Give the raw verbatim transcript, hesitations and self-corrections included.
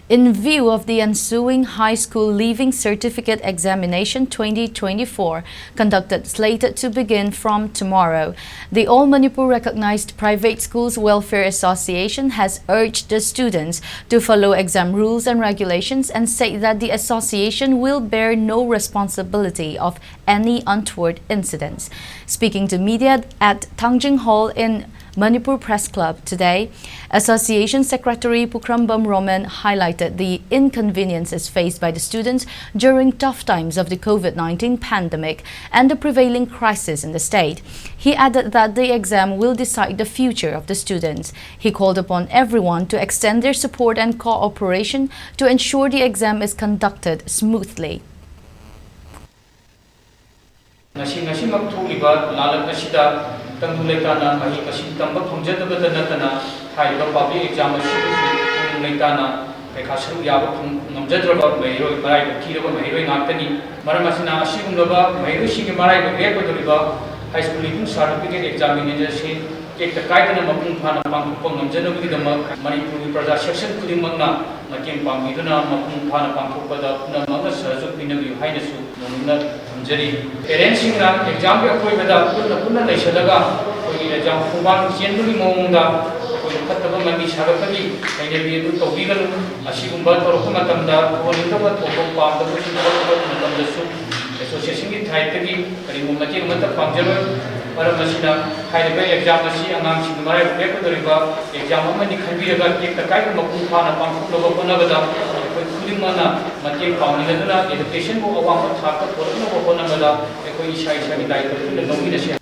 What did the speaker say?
In view of the ensuing High School Leaving Certificate Examination twenty twenty-four, conducted slated to begin from tomorrow, the All Manipur Recognized Private Schools Welfare Association has urged the students to follow exam rules and regulations and said that the association will bear no responsibility of any untoward incidents. Speaking to media at Thangjing Hall in Manipur Press Club today, Association Secretary Pukhrambam Roman highlighted the inconveniences faced by the students during tough times of the COVID nineteen pandemic and the prevailing crisis in the state. He added that the exam will decide the future of the students. He called upon everyone to extend their support and cooperation to ensure the exam is conducted smoothly. ꯉꯁꯤ ꯉꯁꯤꯃꯛ ꯊꯣꯛꯂꯤꯕ ꯂꯥꯂꯛ ꯑꯁꯤꯗ ꯇꯪꯗꯨ ꯂꯩꯇꯥꯅ ꯃꯍꯩ ꯃꯁꯤꯡ ꯇꯝꯕ ꯐꯪꯖꯗꯕꯇ ꯅꯠꯇꯅ ꯍꯥꯏꯔꯤꯕ ꯄꯕ꯭ꯂꯤꯛ ꯑꯦꯛꯖꯥꯝ ꯑꯁꯤꯕꯨꯁꯨ ꯇꯪꯗꯨ ꯂꯩꯇꯥꯅ ꯄꯩꯈꯥ ꯁꯔꯨꯛ ꯌꯥꯕ ꯐꯪ-, ꯉꯝꯖꯗ꯭ꯔꯕ ꯃꯍꯩꯔꯣꯏ, ꯃꯔꯥꯏꯕꯛ ꯊꯤꯔꯕ ꯃꯍꯩꯔꯣꯏ ꯉꯥꯛꯇꯅꯤ꯫ ꯃꯔꯝ ꯑꯁꯤꯅ ꯑꯁꯤꯒꯨꯝꯂꯕ ꯃꯍꯩꯔꯣꯏꯁꯤꯡꯒꯤ ꯃꯔꯥꯏꯕꯛ ꯂꯦꯞꯀꯗꯧꯔꯤꯕ high school leaving certificate examination ꯑꯁꯤ ꯇꯦꯛꯇ ꯀꯥꯏꯗꯅ ꯃꯄꯨꯡ ꯐꯥꯅ ꯄꯥꯡꯊꯣꯛꯄ ꯉꯝꯖꯅꯕꯒꯤꯗꯃꯛ ꯃꯅꯤꯄꯨꯔꯒꯤ ꯄ꯭ꯔꯖꯥ ꯁꯦꯛꯁꯟ ꯈꯨꯗꯤꯡꯃꯛꯅ ꯃꯇꯦꯡ ꯄꯥꯡꯕꯤꯗꯨꯅ ꯃꯄꯨꯡ ꯐꯥꯅ ꯄꯥꯡꯊꯣꯛꯄꯗ ꯄꯨꯝꯅꯃꯛꯅ ꯁꯍꯖꯣꯛ ꯄꯤꯅꯕꯤꯌꯨ ꯍꯥꯏꯅꯁꯨ ꯅꯧꯅ ꯊꯝꯖꯔꯤ꯫ ꯄꯦꯔꯦꯟꯁꯁꯤꯡꯅ ꯑꯦꯛꯖꯥꯝꯒꯤ ꯑꯀꯣꯏꯕꯗ ꯄꯨꯟꯅ ꯄꯨꯟꯅ ꯂꯩꯁꯜꯂꯒ ꯑꯩꯈꯣꯏꯒꯤ ꯑꯦꯛꯖꯥꯝ ꯈꯣꯡꯕꯥꯟ ꯆꯦꯟꯕꯒꯤ ꯃꯑꯣꯡꯗ ꯑꯩꯈꯣꯏꯅ ꯐꯠꯇꯕ ꯂꯝꯕꯤ ꯁꯥꯒꯠꯄꯒꯤ ꯍꯩꯅꯕꯤ ꯑꯗꯨ ꯇꯧꯕꯤꯒꯅꯨ꯫ ꯑꯁꯤꯒꯨꯝꯕ ꯇꯧꯔꯛꯄ ꯃꯇꯝꯗ ꯊꯣꯛꯍꯟꯅꯤꯡꯗꯕ ꯊꯧꯗꯣꯛ ꯄꯥꯝꯗꯕꯁꯤꯡ ꯊꯣꯛꯂꯛꯄ ꯃꯇꯝꯗꯁꯨ ꯑꯦꯁꯣꯁꯤꯌꯦꯁꯟꯒꯤ ꯁꯥꯏꯠꯇꯒꯤ ꯀꯔꯤꯒꯨꯝꯕ ꯃꯇꯦꯡ ꯑꯃꯠꯇ ꯄꯥꯡꯖꯔꯣꯏ꯫ ꯃꯔꯝ ꯑꯁꯤꯅ ꯍꯥꯏꯔꯤꯕ ꯑꯦꯛꯖꯥꯝ ꯑꯁꯤ ꯑꯉꯥꯡꯁꯤꯡꯒꯤ ꯃꯔꯥꯏꯕꯛ ꯂꯦꯞꯀꯗꯧꯔꯤꯕ ꯑꯦꯛꯖꯥꯝ ꯑꯃꯅꯤ ꯈꯟꯕꯤꯔꯒ ꯇꯦꯛꯇ ꯀꯥꯏꯗꯅ ꯃꯄꯨꯡ ꯐꯥꯅ ꯄꯥꯡꯊꯣꯛꯅꯕ ꯍꯣꯠꯅꯕꯗ ꯑꯩꯈꯣꯏ ꯈꯨꯗꯤꯡꯃꯛꯅ ꯃꯇꯦꯡ ꯄꯥꯡꯃꯤꯟꯅꯗꯨꯅ ꯑꯦꯖꯨꯀꯦꯁꯟꯕꯨ ꯑꯋꯥꯡꯕ ꯊꯥꯛꯇ ꯄꯨꯔꯛꯅꯕ ꯍꯣꯠꯅꯕꯗ ꯑꯩꯈꯣꯏ ꯏꯁꯥ ꯏꯁꯥꯒꯤ ꯗꯥꯏꯇ꯭ꯋ ꯄꯨꯟꯅ ꯂꯧꯃꯤꯟꯅꯁꯤ꯫